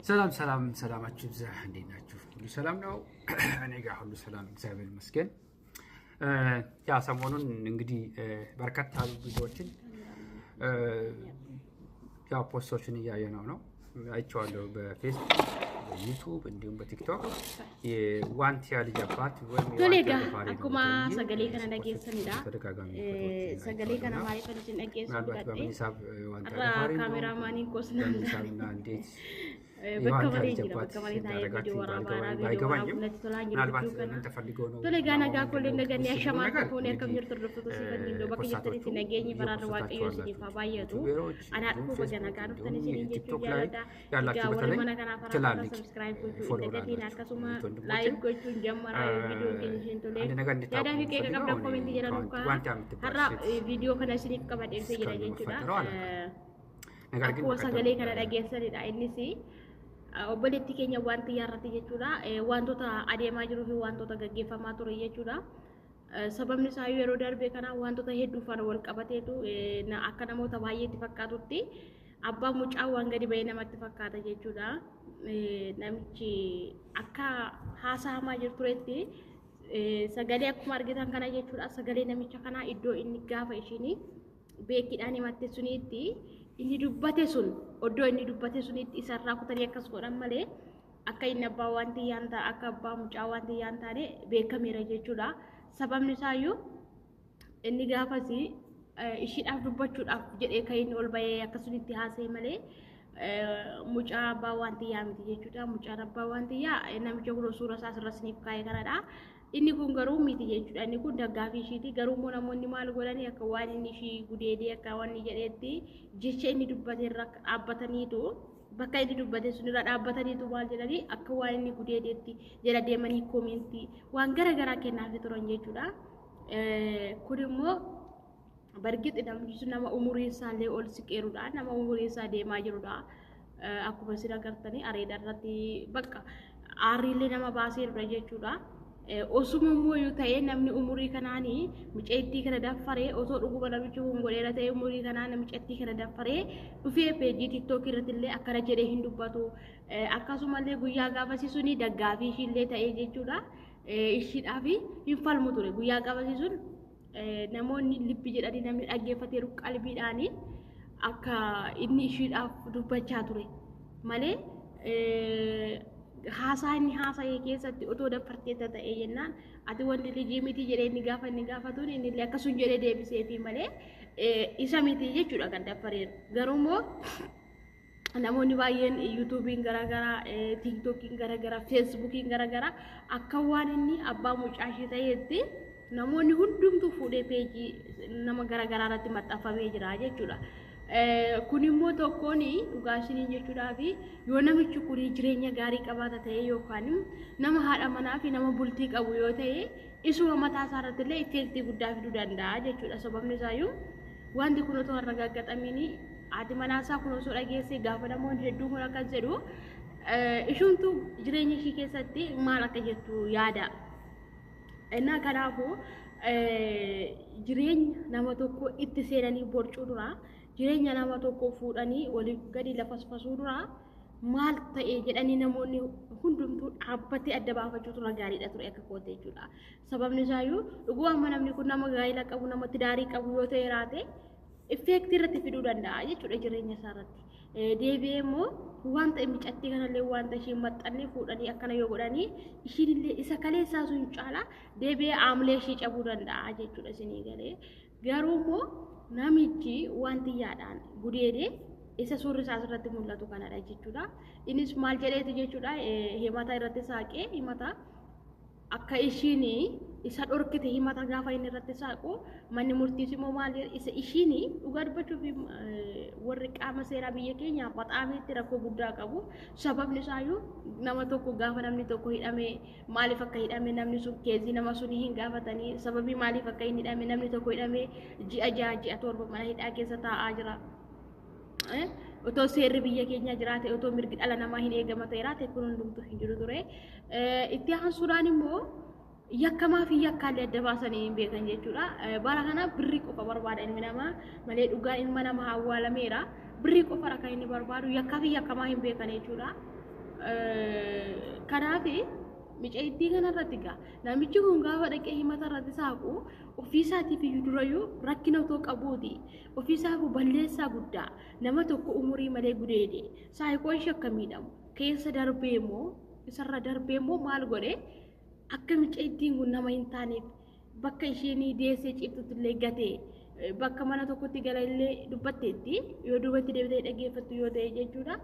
ሰላም ሰላም ሰላማችሁ ይብዛ። እንዴት ናችሁ? ሁሉ ሰላም ነው? እኔ ጋር ሁሉ ሰላም እግዚአብሔር ይመስገን። ያ ሰሞኑን እንግዲህ በርካታ ያሉ ቪዲዮዎችን ያው post ኦችን እያየነው ነው አይቼዋለሁ። በፌስቡክ፣ በዩቱብ እንዲሁም በቲክቶክ የዋንቲያ ልጅ አባት ወይም Tole የዋንቲያ egaa ደፋሪ ነው akkuma ተብዬ sagalee kana dhageessanidha. ተደጋጋሚ ፎቶዎችን Sagalee kana አይቼዋለሁና maaliif isin dhageessu ምናልባት በምን fudhadhe ሂሳብ ዋንቲያ har'a ደፋሪ ነው kaameraamaaniin koos በምን naan ሂሳብ እና እንዴት bakka የዋንቲያ malee ልጅ jira አባት bakka malee taa'ee እንዳደረጋችሁ viidiyoo waraabaadha viidiyoo ባይገባኝም waraabuun natti tolaa hin jiru ምናልባት gidduu ምን kana. ተፈልገው ነው Tole egaa ዓላማው nagaa ምንድን kollee ነው nagannee የሚለው ashamaa ነገር fuunee akkam እንግዲህ jirtu hordoftoota siifanii iddoo bakka ፖስታቶቹ jirtanitti nageenyi baraarra waaqayyoo እየፖስታችሁ isiniif haa ያላችሁት baay'atu. ዩቱበሮች Anaa እንዲሁም dhufuu baga ፌስቡክ nagaa እንዲሁም dhuftan isiniin jechuu ቲክቶክ ላይ jaalladha. ያላችሁ Egaa warri በተለይ mana kanaaf haaraa ትላልቅ subscribe gochuu hin follower dagatiin ያላችሁ akkasuma እህት ወንድሞቼ like gochuun jammaraa yoo viidiyoon keenya isin tolee አንድ ነገር እንድታውቁ yaadaa fi qeeqa የምፈልገው qabdan እኔ koomentii jala nuuf kaa'aa. ዋንቲያ የምትባል Har'a ሴት viidiyoo kana isiniif qabadhee dhufee jira jechuudha. እስከሚፈጠረው አላውቅም። ነገር ግን Akkuma በቀደም sagalee kana dhageessanidha innis obboleettii keenya wanti yaarratti jechuudha wantoota adeemaa jiruu fi wantoota gaggeeffamaa ture jechuudha. Sababni isaa yeroo darbe kana wantoota hedduu faana wal qabateetu akka namoota baay'eetti fakkaatutti abbaan mucaa waan gadi ba'ee namatti fakkaata jechuudha. Namichi akka haasa'amaa jiru turetti sagalee akkuma argitan kana jechuudha sagalee namicha kanaa iddoo inni gaafa ishiin beekidhaan himatte suniitti inni dubbate sun oddoo inni dubbate sunitti isarraa kutanii akkas godhan malee akka inni abbaa waan xiyyaan ta'a akka abbaa mucaa waan xiyyaan taane beekameera jechuudha. Sababni isaayyuu inni gaafas ishiidhaaf dubbachuudhaaf jedhee kan inni ol bahee akkasumatti haasa'e malee mucaa abbaa waan xiyyaa miti jechuudha. Mucaan abbaa waan xiyyaa namicha kun suura isaa asirra isiniif kaa'e kanadha. Inni kun garuu miti jechuudha. Inni kun daggaafii ishiiti. Garuu immoo namoonni maal godhanii akka waan inni ishii gudeedee akka waan inni jedheetti jecha inni dubbate irra dhaabbataniitu bakka inni dubbate sun irra dhaabbataniitu maal jedhanii akka waan inni gudeedeetti jala deemanii koomentii waan gara garaa kennaafii turan jechuudha. Kun immoo bargixi namni sun nama umurii isaallee ol siqeerudha. Nama umurii isaa deemaa jirudha. Akkuma isin agartanii areeda irratti bakka aarriillee nama baaseerudha jechuudha. Osuma immoo yoo ta'e namni umurii kanaanii mucayittii kana daffaree osoo dhuguma namichi kun godheera ta'e umurii kanaan mucayittii kana daffaree dhufee peejii tiktookii irratti illee akkana jedhee hin dubbatu. Akkasumallee guyyaa gaafasii suni daggaafii ishiillee ta'ee jechuudha. Ishiidhaaf hin falmu ture guyyaa gaafasii sun namoonni libbi jedhanii namni dhaggeeffateeru qalbiidhaanii akka inni ishiidhaaf dubbachaa ture malee haasaa inni haasa'e keessatti otoo daffarteetta ta'e jennaan ati wanti lijii miti jedhee inni gaafa inni gaafatuun inni illee akkasuma jedhee deebiseefi malee isa miti jechuudha kan daffareeru. Garuu immoo namoonni baay'een yuutuubiin garaagaraa, tiiktookiin garaagaraa, feesbuukiin garaagaraa akka waan inni abbaa mucaa ishee ta'eetti namoonni hundumtuu fuudhee peejii nama garaagaraa irratti maxxanfamee jira jechuudha. Kun immoo tokkoon dhugaa isiniin jechuudhaaf yoo namichi kun jireenya gaarii qabaata ta'e yookaan nama haadha manaa fi nama bultii qabu yoo ta'e isuma mataa isaa irratti illee effeektii guddaa fiduu danda'a jechuudha. Sababni isaayyuu wanti kun otoo hin raggaxamiin haati manaa isaa kun osoo dhageessee gaafa namoonni hedduun kun akkas jedhu ishumtu jireenya ishii keessatti maal akka jettu yaada. Innaa kanaafuu jireenya nama tokko itti seenanii borcuu dura jireenya nama tokko fuudhanii waliif gadi lafasfasuu dura maal ta'e jedhanii namoonni hundumtuu dhaabbatee adda baafachuu tura gaariidha ture akka koote jechuudha. Sababni isaayyuu dhuguma amma namni kun nama gaa'ela qabu nama tidaarii qabu yoo ta'e raate effeektii irratti fiduu danda'a jechuudha jireenya isaa irratti. Deebi'ee immoo wanta micattii kanallee wanta ishiin maxxanne fuudhanii akkana yoo godhanii ishiin illee isa kaleessaa sun caala deebi'ee aamlee ishii cabuu danda'a jechuudha isinii galee. Garuu immoo namichi wanti yaadhaan gudeedee isa suurri isaa asirratti mul'atu kanadha jechuudha. Innis maal jedheeti jechuudha himata irratti saaqee himata akka ishiin isa dhorkite himata gaafa inni irratti saaqu manni murtiis immoo maal jedhe isa ishiin dhugaa dubbachuuf warri qaama seeraa biyya keenyaa baxaamiitti rakkoo guddaa qabu. Sababni isaayyuu nama tokko gaafa namni tokko hidhame maaliif akka hidhame namni sun keezii nama sun hin gaafatanii sababii maaliif akka inni hidhame namni tokko hidhame ji'a 6 ji'a 7 mana hidhaa keessa taa'aa jira. Otoo seerri biyya keenyaa jiraate otoo mirgi dhala namaa hin eegama ta'e raate kun hundumtuu hin jiru ture. Itti aansuudhaan immoo yakkamaa fi yakkaallee adda baasanii hin beekan jechuudha. Bara kana birrii qofa barbaada ilmi namaa malee dhugaan ilma namaa awwaalameera. Birrii qofa kan inni barbaadu yakkaa fi yakkamaa hin beekan jechuudha. Kanaaf mucayittii kanarratti egaa namichi kun gaafa dhaqee himata irratti saaqu ofiisaatiif iyyuu durayyuu rakkina otoo qabuuti. Ofiisaaf balleessaa guddaa nama tokko umurii malee gudeede saayikoo ishee akka miidhamu keessa darbee immoo isarra darbee immoo maal godhe akka mucayittiin kun nama hin taaneef bakka isheen deessee ciiftutti illee gatee bakka mana tokkotti gala illee dubbatteetti yoo duubatti deebitee dhaggeeffattu yoo ta'e jechuudha.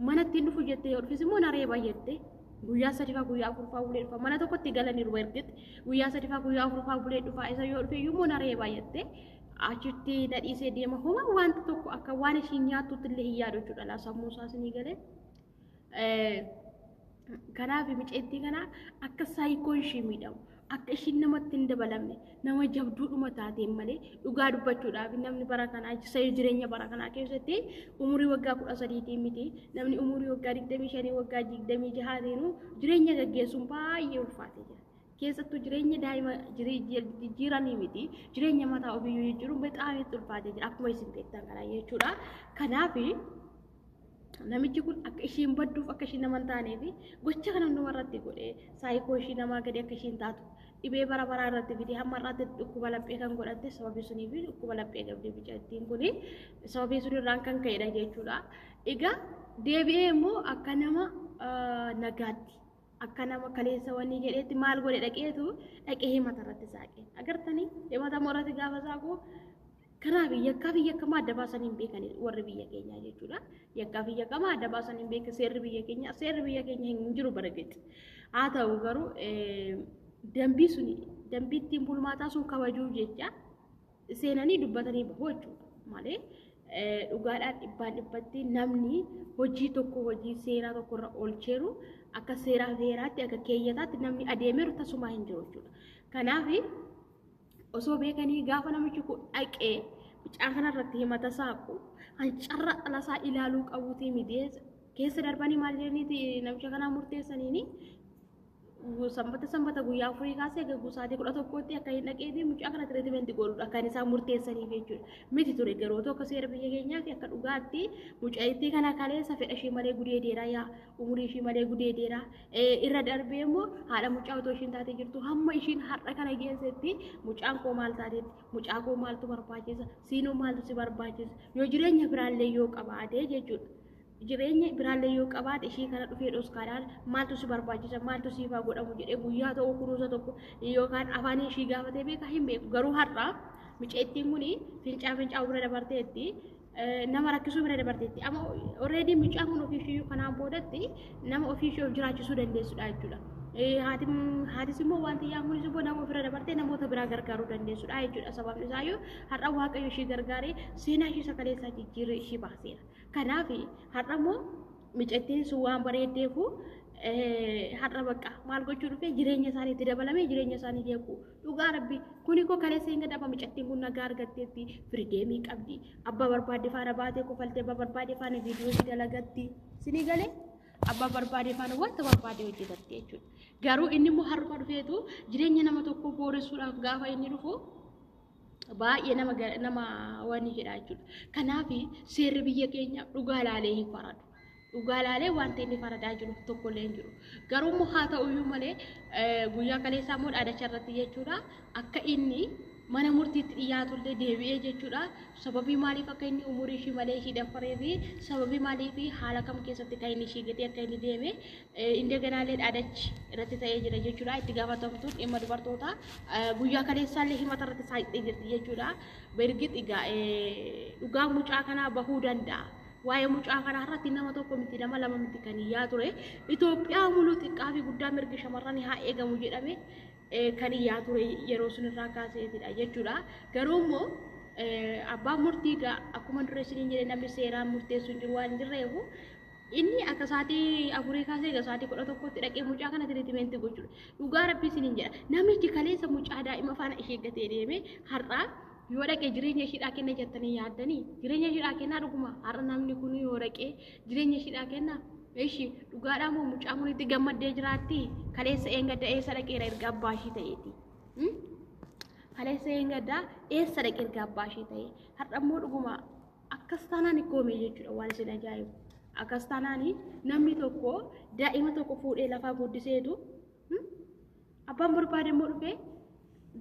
Manatti hin dhufu jettee yoo dhufes immoo naree baay'atte guyyaa sadifaa guyyaa afurfaa bulee dhufa mana tokkotti galaniiru ergite guyyaa sadifaa guyyaa afurfaa bulee dhufa isa yoo dhufe immoo naree baay'atte achitti na dhiisee deema homa wanta tokko akka waan ishiin nyaattutti illee hin yaadu jechuudha laa sammuu isaas ni galee. Kanaaf mucattii kana akka saayikoon ishii miidhamu akka ishiin namatti hin dabalamne nama jabduudhuma taateen malee dhugaa dubbachuudhaaf namni bara kanaa jireenya bara kanaa keessatti umurii waggaa 13 miti namni umurii waggaa 25 waggaa 26 jireenya gaggeessuun baay'ee ulfaatee jira. Keessattuu jireenya daa'ima jijjiiranii miti jireenya mataa ofiiyyuu jijjiiruun baay'ee ulfaatee jira akkuma isin beektan kana jechuudha. Kanaaf namichi kun akka ishiin badduuf akka ishiin nama hin taaneef gocha kana hundumaa irratti godhee saayikoo ishii namaa gadi akka ishiin taatu dhibee bara baraa irratti fidee hamma irratti dhukkuba laphee kan godhatte sababii sunii fi dhukkuba laphee qabdee mucattiin kun sababii sun irraan kan ka'edha jechuudha. Egaa deebi'ee immoo akka nama nagaatti akka nama kaleessa wanni jedheetti maal godhe dhaqeetu dhaqee himata irratti saaqe agartanii himata irratti gaafa saaqu. Kanaaf yakkaa fi yakkamaa adda baasanii hin beekan warri biyya keenyaa jechuudha. Yakkaa fi yakkamaa adda baasanii hin beekan seerri biyya keenyaa seerri biyya keenya hin jiru bargeeti. Haa ta'u garuu dambii suni dambii ittiin bulmaataa sun kabajuu jecha seenanii dubbatanii bahu jechuudha. Malee dhugaadhaan dhibbaan dhibbatti namni hojii tokko hojii seeraa tokkorra oolcheeru akka seeraa heeraatti akka keeyyataatti namni adeemeeru tasumaa hin jiru jechuudha. Kanaaf osoo beekanii gaafa namichi kun dhaqee mucaa kanarratti himata saaqu hancarra dhalasaa ilaaluu qabuutii miti keessa darbanii maal jedhaniiti namicha kanaa murteessaniini sanbata sanbata guyyaa afurii kaasee egaa sa'aatii 11tti akka hin dhaqeefi mucaa kana tiriitimenti godhudha kan isaan murteessaniif jechuudha. Miti ture garuu akka seera biyya keenyaa fi akka dhugaatti mucayittii kana kaleessa fedha ishee malee gudeedeera yaa umurii ishee malee gudeedeera irra darbee immoo haadha mucaa otoo ishiin taatee jirtu hamma ishiin har'a kana geessetti mucaan koo maal taateetti mucaa koo maaltu barbaachisa siinoo maaltu si barbaachisa yoo jireenya biraallee yoo qabaate jechuudha. Jireenya biraallee yoo qabaate ishii kana dhufee dhoskaadhaan maaltu si barbaachisa maaltu siifaa godhamu jedhee guyyaa ta'uu kunuunsa tokko yookaan afaan ishii gaafatee beekaa hin beeku garuu har'a mucattiin kun fincaa fincaa bira dabarteetti nama rakkisuu bira dabarteetti amma already mucaan kun ofii ishiiyyuu kanaan boodatti nama ofii ishee of jiraachisuu dandeessudha jechuudha. Haatis immoo wanti yaa kunis immoo nama ofirra dabartee namoota biraa gargaaruu dandeessudha jechuudha. Sababni isaayyuu har'a Waaqayyo ishii gargaaree seenaa ishii sakaleessaa jijjiiree ishii baaseera. Kanaaf har'a immoo mucattiin sun waan bareeddeefu har'a bakka maal gochuu dhufee jireenya isaanii itti dabalamee jireenya isaanii jeequ. Dhugaa rabbi kuni koo kaleessa hin gadhaba mucattiin kun nagaa argatteetti firideemii qabdi. Abbaa barbaadde faana baatee kofaltee abbaa barbaadde faana viidiyoo dalagatti. Sinii galee abbaa barbaadde faana wanta barbaadde hojjetatti jechuudha. Garuu inni immoo har'a dhufeetu jireenya nama tokko booressuudhaaf gaafa inni dhufu baay'ee nama waan jedha jechuudha. Kanaaf seerri biyya keenya dhugaa laalee hin faradu. Dhugaa laalee wanta inni faradaa jiru tokkollee hin jiru. Garuu immoo haa ta'uyyuu malee guyyaa kaleessaa immoo dhaadacha irratti jechuudha akka inni mana murtiitti dhiyaatullee deebi'ee jechuudha. Sababii maaliif akka inni umurii ishii malee ishii daffaree fi sababii maaliif haala kam keessatti kan inni ishii gatee akka inni deeme indeganaallee dhaadachi irratti ta'ee jira jechuudha. Itti gaafatamtuun dhimma dubartootaa guyyaa kaleessaallee himata irratti saaqxee jirti jechuudha. Bergit egaa dhugaa mucaa kanaa bahuu danda'a. Waa'ee mucaa kanaa irratti nama tokko miti nama lama miti kan iyyaa ture. Itoophiyaa muluu xiqqaa fi guddaa mirgi shamarranii haa eegamu jedhame kan iyyaa ture yeroo sun irraa kaaseetidha jechuudha. Garuu immoo abbaan murtii egaa akkuma dura isiniin jedhe namni seeraan murteessu hin jiru waan hin jirreefu inni akka sa'aatii 4 kaasee egaa sa'aatii 11tti dhaqee mucaa kana tiriitimeentii gochuudha. Dhugaa rabbii isiniin jedha. Namichi kaleessa mucaa daa'ima faana ishee gatee deeme har'aa yoo dhaqee jireenya ishiidhaa kenna jettanii yaaddanii jireenya ishiidhaa kennaa dhuguma har'a namni kun yoo dhaqee jireenya ishiidhaa kenna ishi dhugaadhaa moo mucaan kun itti gammaddee jiraatti kaleessa eengadda eessa dhaqeera erga abbaa ishii ta'eeti. Kaleessa eengaddaa eessa dhaqee erga abbaa ishii ta'e har'a immoo dhuguma akkas taanaan ikkoome jechuudha waan isin ajaa'ibu. Akkas taanaan namni tokko daa'ima tokko fuudhee lafaa guddiseetu abbaan barbaade immoo dhufee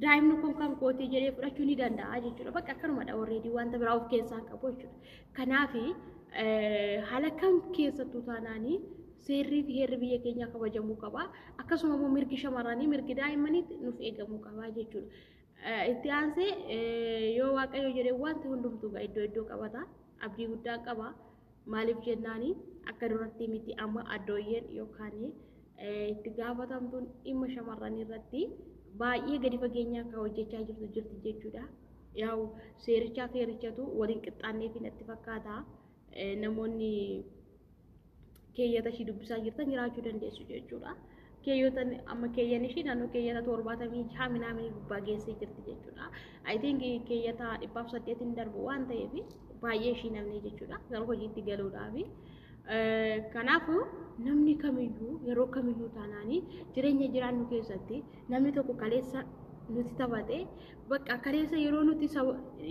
daa'imni kun kan kootii jedhee fudhachuu ni danda'a jechuudha. Bakka akkanumadha already wanta biraa of keessaa qabu jechuudha. Kanaaf haala kam keessattuu taanaan seerrii fi heerri biyya keenyaa kabajamuu qaba. Akkasuma immoo mirgi shamarranii mirgi daa'immanii nuuf eegamuu qaba jechuudha. Itti aansee yoo Waaqayyo jedhee wanti hundumtuu iddoo iddoo qabata. Abdii guddaa qaba. Maaliif jennaani akka duratti miti amma addooyyeen yookaan itti gaafatamtuun dhimma shamarranii irratti baay'ee gadi fageenyaan kan hojjechaa jirtu jirti jechuudha. Yaa'u seerichaa fi heerichatu waliin qixxaannee fi natti fakkaata. Namoonni keeyyata ishii dubbisaa jirtan jiraachuu dandeessu jechuudha. Keeyyota amma keeyyan ishii naannoo keeyyata 76 minaamini gubbaa geessee jirti jechuudha. I think keeyyata 108 darbu waan ta'eef baay'ee ishii namni jechuudha. Garuu hojiitti galuudhaafi. Kanaafuu namni kamiyyuu yeroo kamiyyuu taanaanii jireenya jiraannu keessatti namni tokko kaleessa nuti taphate bakka kaleessa yeroo nuti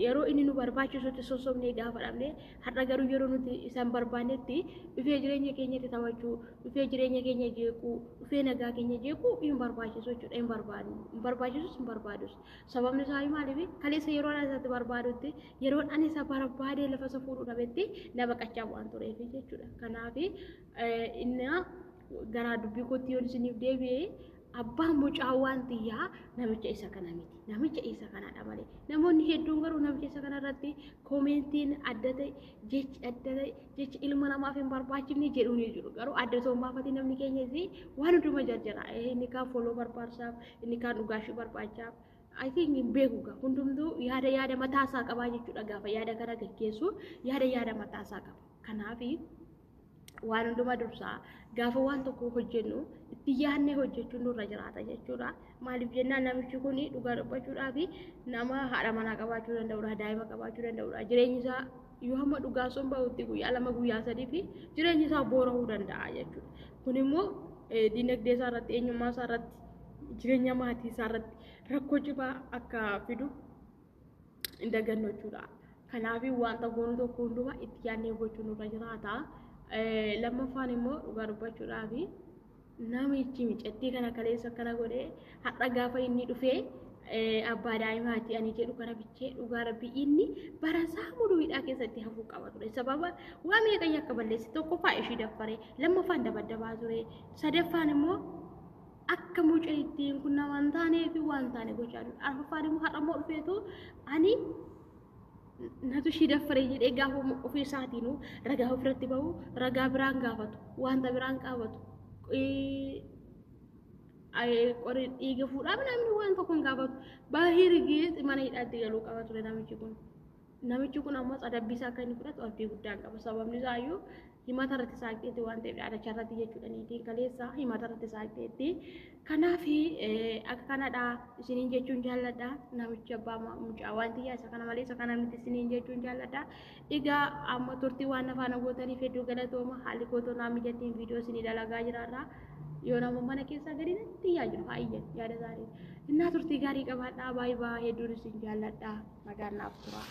yeroo inni nu barbaachisutti sossobnee gaafa dhabne har'a garuu yeroo nuti isaan barbaannetti dhufee jireenya keenyatti taphachuu, dhufee jireenya keenya jeequu, dhufee nagaa keenya jeequu hin barbaachisu jechuudha. Hin barbaadnu, hin barbaachisus, hin barbaadus. Sababni isaa maaliif? Kaleessa yeroo ani isatti barbaadutti, yeroo ani isa barbaadee lafa isa fuudhuu dhabetti na baqachaa waan tureef jechuudha. Kanaaf inni garaa dubbii kootti yoon isiniif deebi'e, abbaan mucaa waan xiyyaa namicha isa kana miti. Namicha isa kanadha malee. Namoonni hedduun garuu namicha isa kanarratti koomentiin adda ta'e, jechi adda ta'e, jechi ilma namaaf hin barbaachifne jedhu ni jiru. Garuu adda ta'uu baafate namni keenyas waan hunduma jarjara. Inni kaan foloo barbaachisaaf, inni kaan dhugaashii barbaachaaf. I think hin beeku gaa hundumtuu yaada yaada mataasaa qabaa jechuudha. Gaafa yaada kana gaggeessu yaada yaada mataasaa qaba. Kanaaf waan hundumaa dursaa gaafa waan tokko hojjennu itti yaadnee hojjechuun nurra jiraata jechuudha. Maaliif jennaan namichi kun dhugaa dubbachuudhaaf nama haadha manaa qabaachuu danda'udha, daa'ima qabaachuu danda'udha. Jireenyi isaa yoo hamma dhugaa sun bahutti guyyaa 2 guyyaa 3 fi jireenyi isaa boora'uu danda'a jechuudha. Kun immoo dinagdee isaa irratti, eenyummaa isaa irratti, jireenya maatii isaa irratti rakkoo cimaa akka fidu hin dagannu jechuudha. Kanaaf wanta goonu tokko hundumaa itti yaadnee gochuun nurra jiraata. Lammaffaan immoo dhugaa dubbachuudhaaf namichi micattii kana kaleessa akkana godhee har'a gaafa inni dhufee abbaa daa'imaati ani jedhu kana bichee dhugaa rabbii inni barasaa muduu hidhaa keessatti hafuu qaba ture. Sababa waa meeqa yakka balleessi? Tokkoffaa ishii daffaree, lammaffaan dabaddabaa ture, sadaffaan immoo akka mucattiin kun nama hin taanee fi waan taane gochaa ture. Arfaffaan immoo har'a immoo dhufeetu ani natu ishii daffaree jedhee gaafa ofii isaatiinuu ragaa ofirratti bahu, ragaa biraan gaafatu, wanta biraan qaabatu, qori dhiiga fuudhaa namni waan tokko hin gaafatu. Baay'ee rigeetti mana hidhaatti galuu qaba ture namichi kun. Namichi kun ammas adabbii isaa akka inni fudhatu abdii guddaan qaba. Sababni isaayyuu himata irratti saaqxeetti waan ta'eef, dhaadacha irratti jechuudha, niitiin kaleessa himata irratti saaqxeetti. Kanaaf akka kanadha isiniin jechuun jaalladha. Namichi abbaa mucaa waan xiyyaa isa kana malee isa kana miti isiniin jechuun jaalladha. Egaa amma turtii waan afaana gootaniif hedduu galatooma. Haalli kootoo naa mijattiin viidiyoo isinii dalagaa jiraarra. Yoo nama mana keessaa gadi natti iyyaa jiru haa iyyan yaada isaanii. Innaa turtii gaarii qabaadhaa. Baay'ee baay'ee hedduun isin jaalladha. Nagaan naaf tura.